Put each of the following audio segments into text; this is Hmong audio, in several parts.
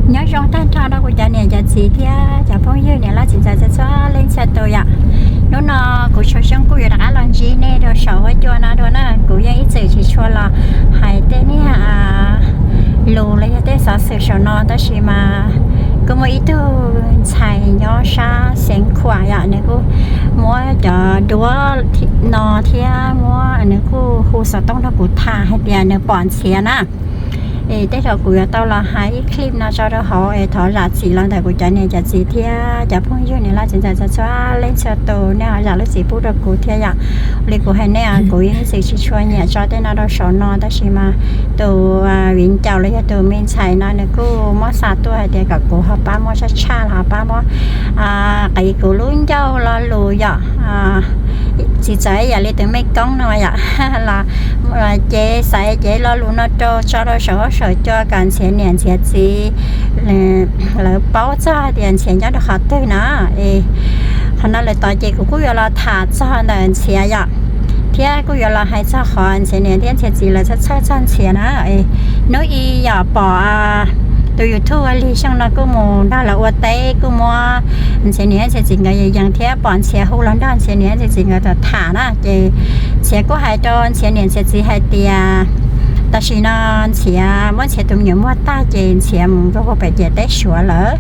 Nyob zoo tag nrho rau kuv cov niam cov txiv thiab cov phooj ywg niam loj txiv ntxawm txhua leej txhua tus yom. Hnub no kuv Tshuas Xyooj kuj yuav rov qab los ntsib nej rau saum huab cua no dua na. Kuv yeej ib txwm tsis tshua los hais tej niag lus los yog tej xov xwm saum no, tab sis mas kuj muaj ib tug ntxhais nyob sab Xeev Khuam yom, nws kuj muab cov duab no thiab muab, nws kuj hu xov tooj rau kuv tham hais tias nws pom Ntxhiav na. Es tej zaum kuv yuav tau los hais ib clip no tso rau hauv es thov zam txim los ntawm kuv cov niam cov txiv thiab cov phooj ywg niam loj txiv ntxawm txhua leej txhua tus, nej ho zam lub txim pub rau kuv thiab yom. Li kuv hais nej, kuv yeej ib txwm tsis tshua nyiam tso tej no rau saum no, tab sis mas tus viv ncaus los yog tus me ntxhais no nws kuj muab xa tuaj hais tias kom kuv ho pab muab tshaj tshaj los ho pab muab qiv kuv lub ncauj lo lus yom. Tsis txawm ib yam li tus mej koob no yom, los ces xav cev lo lus no rau tso rau saum huab saum cua kom Ntxhiav niam Ntxhiav txiv lawv paub txog hais tias Ntxhiav nyob rau qhov twg na. Es qhov no lawm tod ces kuv kuj yuav los tham txog ntawm Ntxhiav yom, thiab kuj yuav los hais txog qhov Ntxhiav niam thiab Ntxhiav txiv lawv txhawj txhawj txog Ntxhiav na. Es hnub ib yom pom tus YouTube Lig Xyooj no kuj mus nrog lawv ua teb, kuj muab Ntxhiav niam Ntxhiav txiv nkawd yees yees thiab pom Ntxhiav hu los nrog Ntxhiav niam Ntxhiav txiv nkawd tham tham na. Ces Ntxhiav kuj hais rau Ntxhiav niam Ntxhiav txiv hais tias tam sim no Ntxhiav muab Ntxhiav tus me nyuam muag tag ces Ntxhiav mus rau pem ciam teb Suav lawm.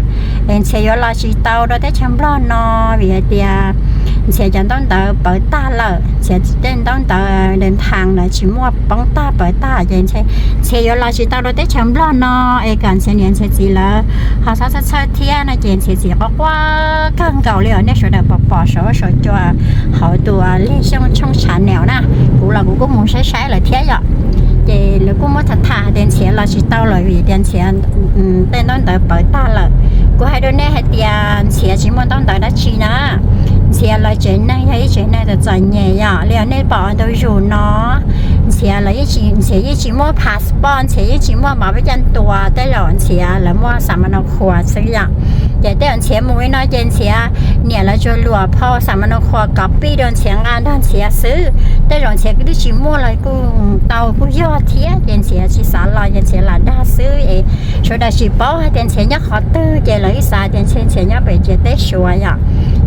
Es Ntxhiav yuav los tsis tau rau teb chaws Nplog no vim hais tias Ntxhiav cov ntaub ntawv pawv tag lawm, Ntxhiav tej ntaub ntawv nthav nthav ntawd tsis muaj, poob tag pawv tag ces Ntxhiav yuav los tsis tau rau teb chaws Nplog no. Es kom Ntxhiav niam Ntxhiav txiv lawv ho txhob txhawj txhawj thiab no ces Ntxhiav txiv quaj quaj kawg nkaus li os. Nej sawv daws pom pom saum huab saum cua hauv tus Lig Xyooj tshooj channel na, kuv los kuv kuj mus saib saib lawm thiab yom. Ces lawv kuj muab tham tham hais tias Ntxhiav los tsis tau lawm vim tias Ntxhiav tej ntaub ntawv pawv tag lawm. Kuv hais rau nej hais tias Ntxhiav tsis muaj ntaub ntawv dab tsi na. Ntxhiav lawv tsev neeg yog ib tsev neeg txom txom nyem yom, li nej pom ua ntu zus no. Ntxhiav lawv, Ntxhiav yeej tsis muaj passport, Ntxhiav yeej tsis muaj npav pab caj tuas, tej zaum Ntxhiav lawv muaj xam ma no khuas xwb yom. Ces tej zaum Ntxhiav mus li no ces Ntxhiav niam lawv tsuas luam phau xam ma no khuas copy rau Ntxhiav nqa nrog Ntxhiav xwb. Tej zaum Ntxhiav twb tsis muaj los kuj tau kuj yog thiab, ces Ntxhiav tsis xav los ces Ntxhiav lam dag xwb es sawv daws tsis paub hais tias Ntxhiav nyob qhov twg, ces lawv ib xav tias ntshe Ntxhiav nyob pem ciam teb Suav yom.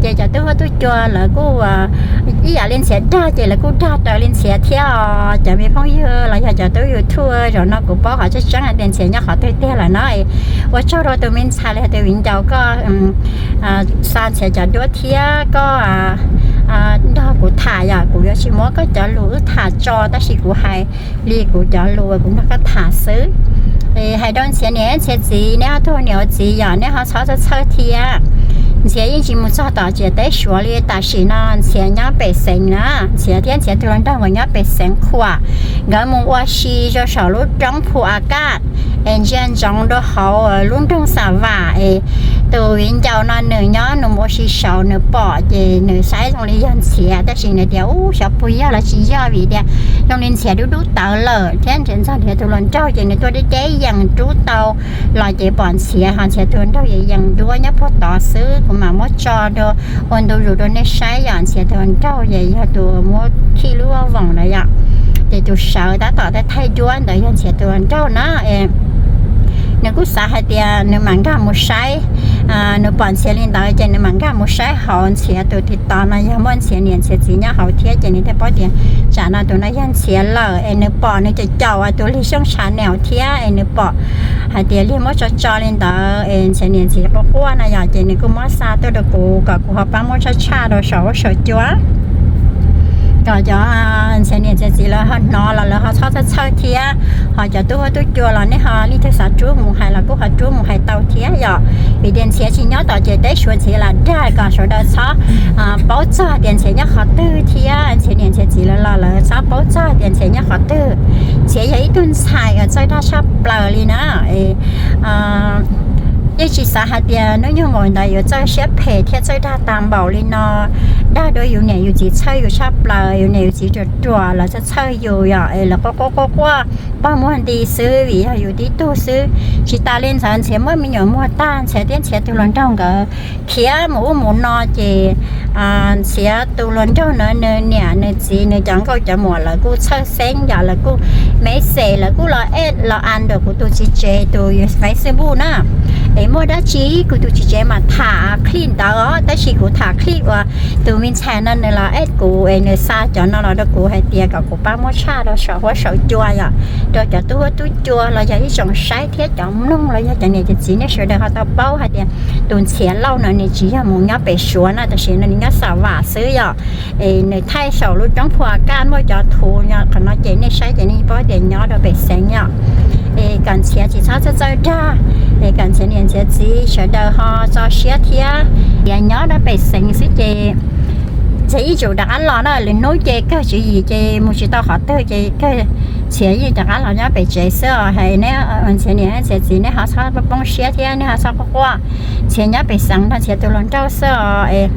Ces cov tub huab tub cua lawv kuj ib yam li Ntxhiav dag ces lawv kuj dag raws li Ntxhiav thiab os. Cov me phooj ywg los yog cov tub YouTube, zaum no kuv paub qhov tseeb tseeb hais tias Ntxhiav nyob qhov twg tiag lawm no. Ua tsaug rau tus me ntxhais los yog tus viv ncaus koj xa Ntxhiav cov duab thiab koj nrog kuv tham yom. Kuv yuav tsis muab koj cov lus wb tham tso, tab sis kuv hais li kuv cov lus kuv nrog koj tham xwb. Hais rau Ntxhiav niam Ntxhiav txiv, neb ho tuag niam ua txiv yom, neb ho txhob txhawj txhawj thiab. Ntxhiav yeej tsis mus txog tom ciam teb Suav li, tam sim no Ntxhiav nyob pem xeev na. Ntxhiav thiab Ntxhiav tus hluas nraug nkawd nyob pem xeev Khuam, nkawd mus ua si rau saum lub roob Phu A Kaj es ntsia ntsoov rau hauv lub nroog Xa Vam es tus viv ncaus no nws nyob nws mus ua si saud, nws pom ces nws saib zoo li yog Ntxhiav, tab sis nws tias ub xyov puas yog los tsis yog vim tias zoo li Ntxhiav dub dub tawv lawm thiab ntshe ntxog Ntxhiav tus hluas nraug ces nws tuaj deb deb yees rub tau los ces pom Ntxhiav ho Ntxhiav tus hluas nraug yees yees duab nyob puag tod xwb. Kuv mam muab tso rau ua ntu zus rau nej saib yom. Ntxhiav tus hluas nraug ces yog tus muab khij lub voos ntawd yom, ces tus sawv tab tom thaij duab ntawd yog Ntxhiav tus hluas nraug na. Nws kuj xav hais tias nws mam nkag mus saib, nws pom Ntxhiav li ntawd ces nws mam nkag mus saib hauv Ntxhiav tus TikTok no yog muaj Ntxhiav niam Ntxhiav txiv nyob hauv thiab, ces nws thiaj paub tias tsam no tus no yog Ntxhiav lawm. Es nws pom nws caum caum tus Lig Xyooj channel thiab es nws pom hais tias Lig muab tso tso li ntawd es Ntxhiav niam Ntxhiav quaj quaj no yom, ces nws kuj muab xa tuaj rau kuv kom kuv ho pab muab tshaj tshaj rau saum huab saum cua kom cov Ntxhiav niam Ntxhiav txiv lawv ho hnov los lawv ho txhob txhawj txhawj thiab. Ho cov tub huab tub cua los nej ho leej twg xav rub mus hais los kuj ho rub mus hais tau thiab yom. Vim tias Ntxhiav tsis nyob tom ciam teb Suav, Ntxhiav lam dag kom sawv daws txhob paub txog tias Ntxhiav nyob qhov twg thiab Ntxhiav niam Ntxhiav txiv lawv los lawv txhob paub txog tias Ntxhiav nyob qhov twg. Ntxhiav yog ib tug ntxhais uas txawj dag tshaj plaws li na. Yeej tsis xav hais tias hnub nyoog mus ntawd yuav txawj siab phem thiab txawj dag tag npaum li no. Dag dua yus niam yus txiv txhawj yus tshaj plaws, yus niam yus txiv ruam ruam lawv txhawj txhawj yus yom, es lawv quaj quaj quaj quaj pog muag nti xwb vim yog yus tib tug xwb. Tsis tas li ntawd Ntxhiav muab me nyuam muag tag, Ntxhiav thiab Ntxhiav tus hluas nraug nkawd khiav mus ub mus no ces Ntxhiav tus hluas nraug na, nws niam nws txiv nws cov nkauj cov muam lawv kuj txhawj xeeb yom, lawv kuj message, lawv kuj los add los add ntawm kuv tus txiv tsev tus Facebook na. Es muaj dab tsi kuv tus txiv tsev mas tham clip ntawd os, tab sis kuv tham clip uas tus me ntxhais no nws los eb kuv es nws xa cov no los rau kuv hais tias kom kuv pab muab tshaj rau saum huab saum cua yom, rau cov tub huab tub cua los yog ib tsoom saib thiab cov mloog los yog cov niam cov txiv nej sawv daws ho tau paub hais tias tus Ntxhiav Lauj no nws tsis yog mus nyob pem Suav na, tam sim no nws nyob Xa Vam xwb yom. Es nws thaij saum lub roob Phu Kaj muaj cov thuv qhov no ces nej saib ces nej paub tias nyob rau pem xeev yom. Es kom Ntxhiav tsis txhob txawj txawj dag, es kom Ntxhiav niam Ntxhiav txiv sawv daws ho txo siab thiab. Ntxhiav nyob rau pem xeev xwb ces Ntxhiav yeej tsum rov qab los na, lwm hnub ces kawg tswv yim ces mus tsis tau qhov twg ces kawg Ntxhiav yeej rov qab los nyob pem tsev xwb os. Hais neb Ntxhiav niam Ntxhiav txiv nej ho txhob poob siab thiab nej ho txhob quaj quaj. Ntxhiav nyob pem xeev nrog Ntxhiav tus hluas nraug xwb os. Es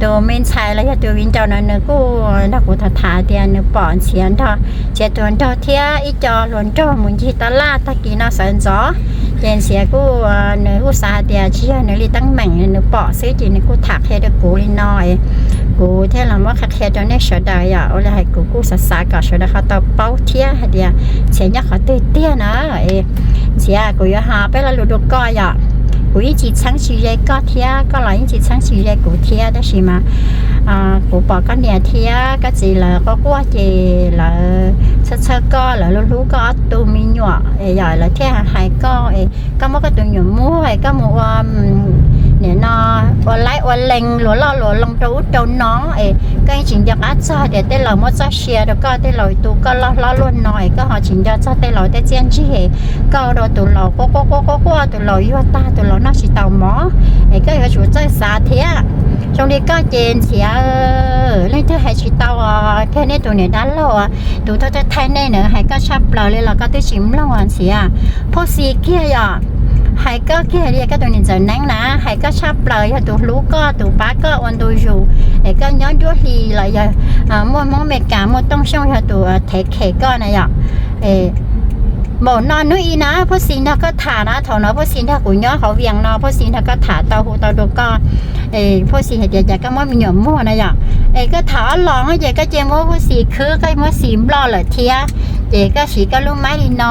tus me ntxhais los yog tus viv ncaus no nws kuj nrog kuv tham tham tias nws pom Ntxhiav nrog Ntxhiav tus hluas nraug thiab ib co hluas nraug mus ncig taj laj tag kis no sawv ntxov. Ces Ntxhiav kuj, nws kuj xav hais tias tsis yog nws li teeb meem, nws pom xwb ces nws kuj tham qhia rau kuv li no es kuv thiaj los muab qhia qhia rau nej sawv daws yom. Ua li hais kuv kuj xav xav kom sawv daws ho tau paub thiab hais tias Ntxhiav nyob qhov twg tiag na. Es Ntxhiav, kuv yuav hais peb lo lus rau koj yom. Kuv yeej tsis txheeb tsis ze koj thiab koj los yeej tsis txheeb tsis ze kuv thiab, tab sis mas kuv pom koj niam thiab koj txiv lawv quaj quaj ces lawv txhawj txhawj koj, lawv hlub hlub koj ob tug me nyuam, yog lawv thiaj hais koj es koj muab koj tus me nyuam muag es koj mus ua, nim no, ua laib ua lees luag loj luag loo rau ub rau no es koj yeej tsis nco qab txog tias tej laus muab txoj sia rau koj, tej laus tu koj loj hlob luaj no es koj ho tsis nco txog tej laus tej txiaj ntsig, koj ua rau tus laus quaj quaj quaj quaj quaj, tus laus yuag tag, tus laus noj tsis tau mov, es koj yuav tsum txawj xav thiab. Zoo li koj ces Ntxhiav, leej twg hais tsis tau os, kiag nej tus niam dab laug tus tuaj thaij nej na hais koj tshaj plaws li los koj twb tsis mloog os Ntxhiav. Phauj Xis kiag yom, hais koj kiag li koj tus niam ntxawm Neeb na, hais koj tshaj plaws, yog tus hlub koj, tus pab koj ua ntu zus, es koj nyob nruab hlis los yog muaj Hmoob Mes Kas, muaj Tooj Xyooj yog tus thev khem koj na yom. Npaum no hnub ib na Phauj Xis nrog koj tham na, thaum no Phauj Xis nrog kuv nyob hauv Vias no, Phauj Xis nrog koj tham tau hu tau rau koj. Phauj Xis hais tias cas koj muab me nyuam muag na yom. Es koj tham ob los ces koj cia muab Phauj Xis khwb, koj muab Xis nploj lawm thiab. Ces koj siv koj lub maib li no,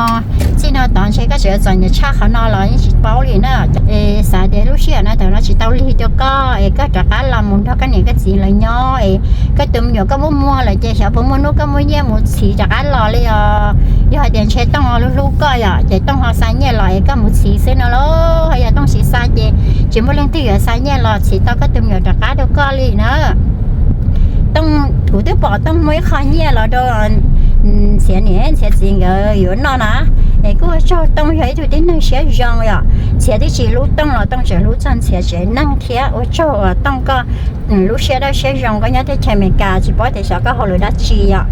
txij no tod ntshe koj tseem txom nyem tshaj qhov no los yeej tsis paub li na. Es xav tias lub sij hawm no thaum no tsis tau lig rau koj es koj rov qab los mus nrog koj niam koj txiv lawv nyob es koj tus me nyuam koj muab muag lawm ces xyov puas muaj hnub koj muaj nyiaj mus txhiv rov qab los li os. Yog hais tias ntshe Tooj ho hlub hlub koj yom, ces Tooj ho xa nyiaj los es koj mus txhiv xwb no lauj. Yog Tooj tsis xa ces tsis muaj leej twg yuav xa nyiaj los txhiv tau koj tus me nyuam rov qab rau koj li na. Tooj, kuv twb pom Tooj muaj ib qho nyiaj los rau Ntxhiav niam Ntxhiav txiv nkawd yuav noj na. Es kuj ua tsaug Tooj yog ib tug tib neeg siab zoo yom, Ntxhiav twb tsis hlub Tooj los Tooj tseem hlub txog Ntxhiav tsev neeg thiab. Ua tsaug Tooj koj lub siab dawb siab zoo, koj nyob teb chaws Amelikas tsis paub tias xyov koj hauj lwm dab tsi yom.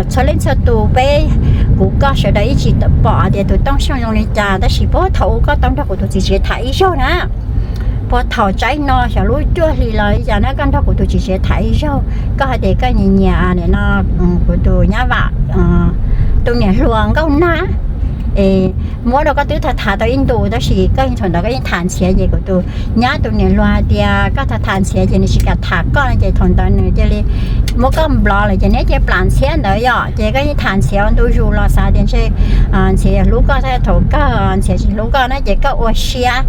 Txhua leej txhua tus peb, kuv koj sawv daws ib tsis pom tias tus Tooj Xyooj zoo li cas, tab sis puag thaum ub koj tau nrog kuv tus txiv tsev tham ib zaug na. Puag thaum tsaib no xyov lub cuaj hlis los li cas na, koj nrog kuv tus txiv tsev tham ib zaug, koj hais tias koj nyiam nyiam nim no kuv tus nyab Vam, tus niam hluas Nkauj Nag, es muab rau koj twb tham tham tau ib ntus, tab sis koj yeej thaum ntawd koj yeej tham Ntxhiav, ces kuv tus nyab tus niam hluas hais tias koj tham tham Ntxhiav ces nws tsis kam tham koj no, ces thaum ntawd nws cia li muab koj block lawm, ces neb cia plam Ntxhiav ntawd yom. Ces koj yeej tham Ntxhiav ua ntu zus los xav tias ntshe Ntxhiav yuav hlub koj, thaum kawg Ntxhiav tsis hlub koj na, ces koj ua siab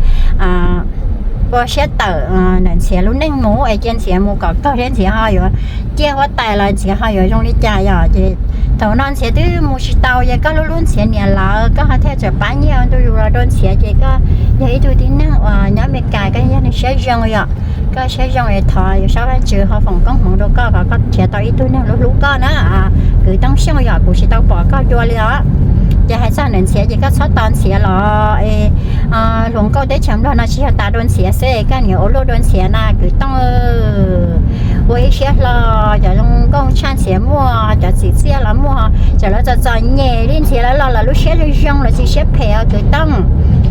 ua siab tawm ntawm Ntxhiav lub neej mus es cia Ntxhiav mus kom kawg thiab Ntxhiav ho yuav ciaj huab tais los Ntxhiav ho yuav zoo li cas yom. Ces thaum no Ntxhiav twb mus tsis tau, ces koj hlub hlub Ntxhiav niam lawv, koj ho thiaj tseem pab nyiaj ua ntu zus los rau Ntxhiav, ces koj yog ib tug tib neeg uas nyob Amelikas, koj yog neeg siab zoo yom. Koj siab zoo es thov Yawm Saub Vaajtswv ho foom koob hmoov rau koj kom koj nrhiav tau ib tug neeg hlub hlub koj na. Kwv Tooj Xyooj yom, kuv tsis tau pom koj dua li os. Ces hais txog ntawm Ntxhiav ces koj txhob tos Ntxhiav los es hluas nkauj teb chaws Nplog no tsis yog tas rau Ntxhiav xwb, koj niam ua luaj rau Ntxhiav na kwv Tooj. Ua ib siab hlo, cov zoo nkauj tshaj Ntxhiav muaj, cov txim txiaj los muaj, cov lawv txom txom nyem li Ntxhiav lawv los lawv lub siab zoo zoo, lawv tsis siab phem os kwv Tooj.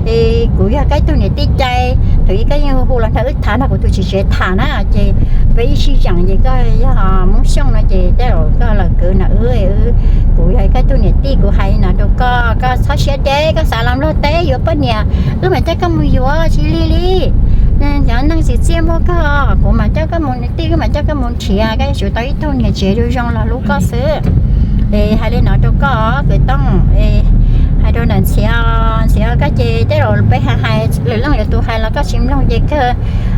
Es kuv yog koj ib tug niam tij cai, thaum ub koj yeej hu los nrog wb tham, nrog kuv tus txiv tsev tham na, ces peb ib sij yeem ces koj yog Hmoob Xyooj no ces tej zaum koj los kwv na wb, kuv yog koj ib tug niam tij, kuv hais no rau koj, koj txhob siab deb, koj xav los Nplog teb yuav poj niam, wb mam coj koj mus yuav tsis lig li. Cov neeg txim txiaj muaj koj, kuv mam coj koj mus, niam tij wb mam coj koj mus nrhiav, koj yuav tsum tau ib tug niam tsev zoo zoo los hlub koj xwb. Es hais li no rau koj kwv Tooj, hais rau ntawm Ntxhiav, Ntxhiav koj ces tej zaum peb hais hais lwm leej lwm tus Koj tsis mloog ces kawg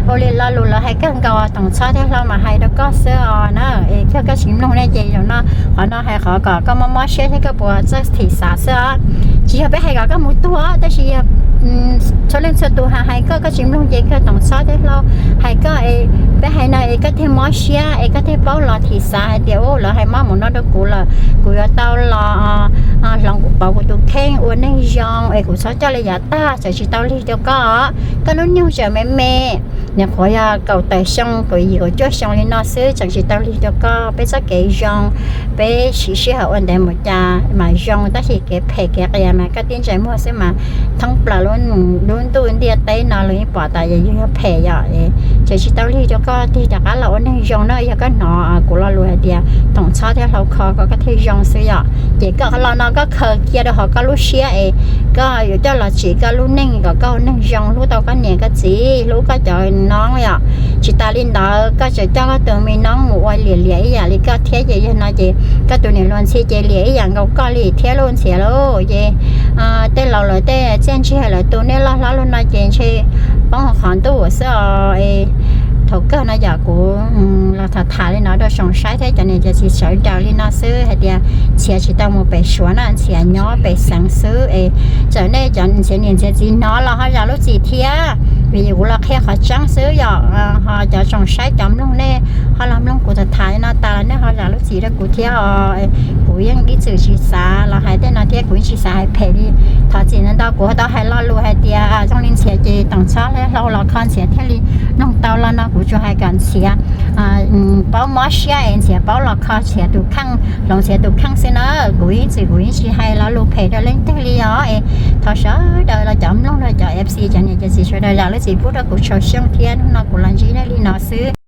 ua li lo lus lawv hais kawg nkaus, Toom Txhob thiab Hlau mas hais rau koj xwb os na. Es kawg koj tsis mloog ne ces zaum no qhov no hais qhov kom koj mob mob siab thiab koj puas txawj thim xav xwb os. Tsis yog peb hais kom koj mus tuag, tab sis yog txhua leej txhua tus hais koj, koj tsis mloog ces kawg Toom Txhob thiab Hlau hais koj es peb hais no es koj thiaj mob siab es koj thiaj paub los thim xav hais tias, u, lawv hais mob mus no rau kuv lawm, kuv yuav tau los hloov kuv, pauv kuv tus kheej ua neeg zoo es kuv txhob coj li yav tag, txawm tsis tau lig rau koj. Koj hnub nyoog tseem me me, nyuam qhuav yog kaum tawm xyoo, kaum yim kaum cuaj xyoo li no xwb, tseem tsis tau lig rau koj. Peb txoj kev zoo, peb siv sij hawm ua ntev mus cas mas zoo, tab sis kev phem kev qias mas koj tib ntsais muag xwb mas thoob plaws lub ntuj ntiaj teb no los yeej pom tas yog yus yog phem yom. Tseem tsis tau lig rau koj, tig rov qab los ua neeg zoo na. Yog koj hnov kuv lo lus hais tias Toom Txhob thiab Hlau kho koj, koj thiaj zoo xwb yom, ces koj los no koj khaws cia rau hauv koj lub siab es koj yuav coj los tsim koj lub neej kom koj ua neeg zoo, hlub tau koj niam koj txiv, hlub koj cov noob yom. Tsis tas li ntawd koj tseem coj koj tus me noob mus ua liam liam ib yam li koj thiab, ces yog no ces koj tus niam hluas Ntxhi ces liam ib yam nkaus koj li thiab lauj Ntxhias lauj. Ces tej laus lawv tej txiaj ntsig lawv tu nej loj hlob lug no ces ntshe poob hauv qhov ntuj xwb os. Thaum kawg no yom kuv los tham tham li no rau Tsoom Saib thiab cov niam cov txiv sawv daws li no xwb hais tias Ntxhias tsis tau mus pem Suav na, Ntxhias nyob pem xeev xwb es txawm nej cov Ntxhias niam Ntxhias txiv hnov los ho zam lub txim thiab, vim kuv los qhia qhov tseeb xwb yom. Ho cov Tsoom Saib cov mloog nej ho los mloog kuv tham tham li no tas los nej ho zam lub txim rau kuv thiab os. Kuv yeej ib txwm tsis xav los hais tej no thiab kuv yeej tsis xav hais phem li. Thov txim ntau ntau, kuv tau hais lo lus hais tias zoo li Ntxhias ces Toom Txhob thiab Hlau los kho Ntxhias thiaj li mloog tau los no, kuv tsuas hais kom Ntxhias paub mob siab es Ntxhias paub los kho Ntxhias tus kheej, hloov Ntxhias tus kheej xwb na. Kuv ib txwm kuv yeej tsis hais lo lus phem rau leej twg li os. Es thov sawv daws los cov mloog los cov F C cov niam cov txiv sawv daws zam lub txim pub rau kuv tsaug xyoo thiab, hnub no kuv los ntsib nej li no xwb.